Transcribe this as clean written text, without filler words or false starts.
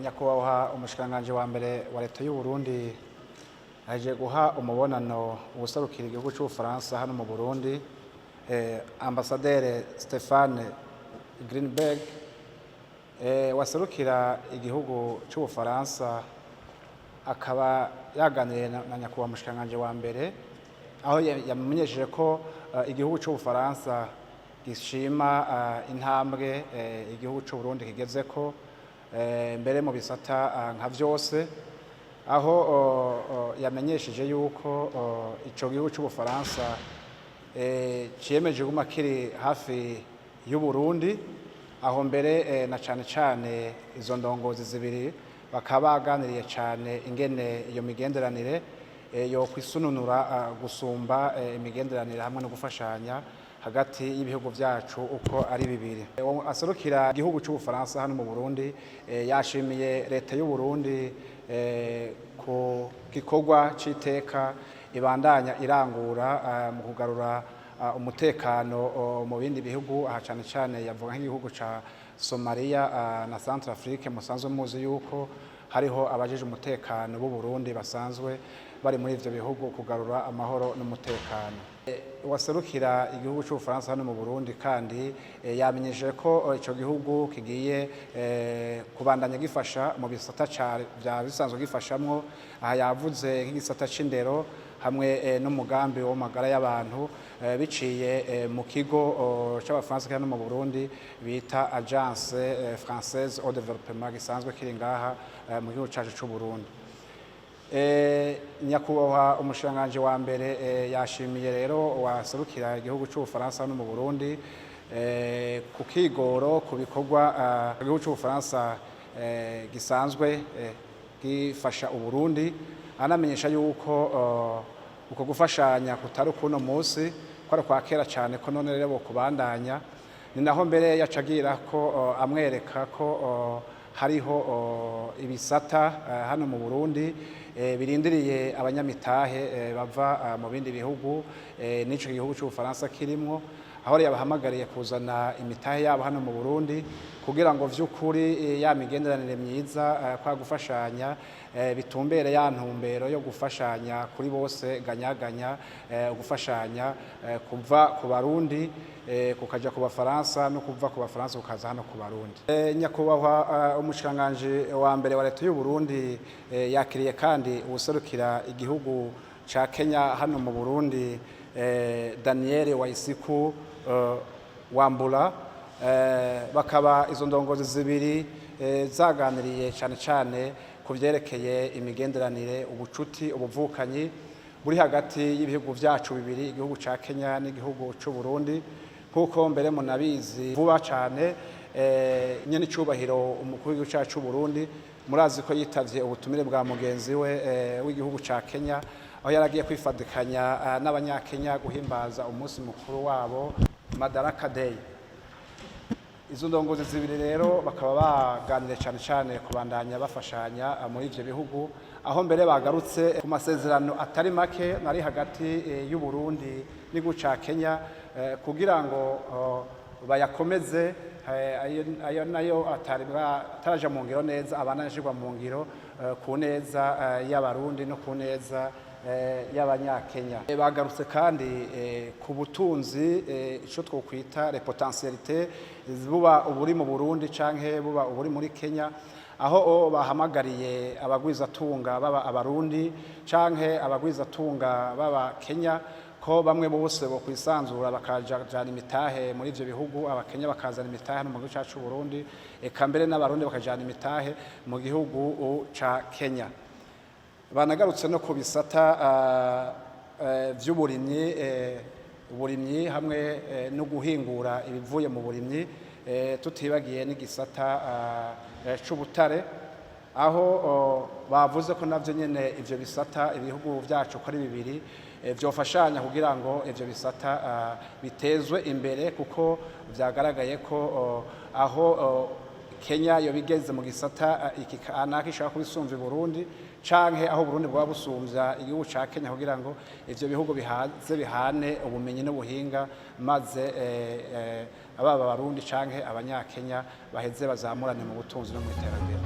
Nyakubahwa umushikiranganji wa mbere wa leta y'u Burundi aje guha umubonano uwuserukira igihugu c'Ubufaransa hano mu Burundi, ambasaderi Stephane Greenberg. Waserukira igihugu c'Ubufaransa akaba yaganiriye na nyakubahwa umushikiranganji wa mbere, aho yamumenyesheje ko igihugu c'Ubufaransa gishima intambwe igihugu c'u Burundi kigezeko, mbere mu bisata nka vyose, aho yamenyesheje yuko ico gihugu c'Ubufaransa ciyemeje kuguma kiri hafi y'u Burundi. Aho mbere na cane cane izo ndongozi zibiri bakaba baganiriye cane ingene iyo migenderanire yo kwisununura gusumba imigenderanire hamwe no gufashanya hagati y'ibihugu vyacu uko ari bibiri. Uwo aserukira igihugu c'Ubufaransa hano mu Burundi yashimiye leta y'u Burundi ku gikorwa c'iteka ibandanya irangura mu kugarura umutekano mu bindi bihugu. Aha cane cane yavuga nk'igihugu ca Somalia na Centrafrique, musanzwe muzi yuko hariho abajeje umutekano b'u Burundi basanzwe bari muri ivyo bihugu kugarura amahoro n'umutekano. Waserukira igihugu c'Ubufaransa hano mu Burundi kandi yamenyesheje ko ico gihugu kigiye kubandanya gifasha mu bisata vya bisanzwe gifashamwo. Aha yavuze nk'igisata c'indero hamwe n'umugambi w'amagara y'abantu, biciye mu kigo c'Abafaransa kiri hano mu Burundi bita Agence Française au Développement, gisanzwe kiri ngaha mu gihugu cacu c'u Burundi. Nyakubahwa umushikiranganji wa mbere yashimiye rero waserukira igihugu c'Ubufaransa hano mu Burundi ku kigoro, ku bikorwa igihugu c'Ubufaransa gisanzwe gifasha Uburundi, anamenyesha yuko uko gufashanya kutari kuno munsi, ko ari kwa kera cyane, ko none rero kubandanya. Ni naho mbere yacagira ko amwereka ko hariho ibisata hano mu Burundi birindiriye abanyamitahe bava mu bindi bihugu, n'ico gihugu c'Ubufaransa kirimwo, aho yabahamagariye kuzana imitahe yabo hano mu Burundi kugira ngo vy'ukuri ya migenderanire myiza, kwa gufashanya, bitumbere ya ntumbero yo gufashanya kuri bose, ganyaganya, gufashanya kuva ku Barundi kukaja ku Bafaransa, no kuva ku Bafaransa kukaza hano ku Barundi. Nyakubahwa umushikiranganji wa mbere wa leta y'u Burundi yakiriye kandi uwuserukira igihugu ca Kenya hano mu Burundi, Daniel Waisiku Wambura. Bakaba izo ndongozi zibiri zaganiriye cyane cyane ku vyerekeye imigenderanire, ubucuti, ubuvukanyi buri hagati y'ibihugu vyacu bibiri, igihugu ca Kenya n'igihugu c'u Burundi. Nk'uko mbere munabizi, vuba cyane nyene icubahiro umukuru w'igihugu cacu c'u Burundi, murazi ko yitavye ubutumire bwa mugenzi we w'igihugu ca Kenya, aho yaragiye kwifadikanya n'Abanyakenya guhimbaza umunsi mukuru wabo, Madaraka Day. Izo ndongozi zibiri rero bakaba baganiriye cyane cyane kubandanya bafashanya muri ivyo bihugu, aho mbere bagarutse ku masezerano atari make ari hagati y'u Burundi n'igihugu ca Kenya kugira ngo bayakomeze, ayo nayo ataraja mu ngiro neza, abandanye ashirwa mu ngiro ku neza y'Abarundi no ku neza y'Abanyakenya. Bagarutse kandi ku butunzi, ico twokwita les potentialités, buba uburi mu Burundi canke buba uburi muri Kenya, aho bahamagariye abagwizatunga, baba Abarundi canke abagwizatunga baba Kenya, ko bamwe bose bo kwisanzura bakajana imitahe muri ivyo bihugu, Abakenya bakazana imitahe hano mu gihugu cacu Burundi, eka mbere n'Abarundi bakajana imitahe mu gihugu ca Kenya. Banagarutse no ku bisata vy'uburimyi, uburimyi hamwe no guhingura ibivuye mu burimyi, tutibagiye n'igisata c'ubutare, aho bavuze ko navyo nyene ivyo bisata ibihugu vyacu ko ari bibiri vyofashanya kugira ngo ivyo bisata bitezwe imbere, kuko vyagaragaye ko aho Kenya yo bigeze mu gisata iki kanaka ishaka kubisumva Burundi, canke aho Burundi bwaba busumvya igihugu ca Kenya, kugira ngo ivyo bihugu bihaze bihane ubumenyi n'ubuhinga, maze ababa Abarundi canke Abanyakenya, baheze bazamurane mu butunzi no mu iterambere.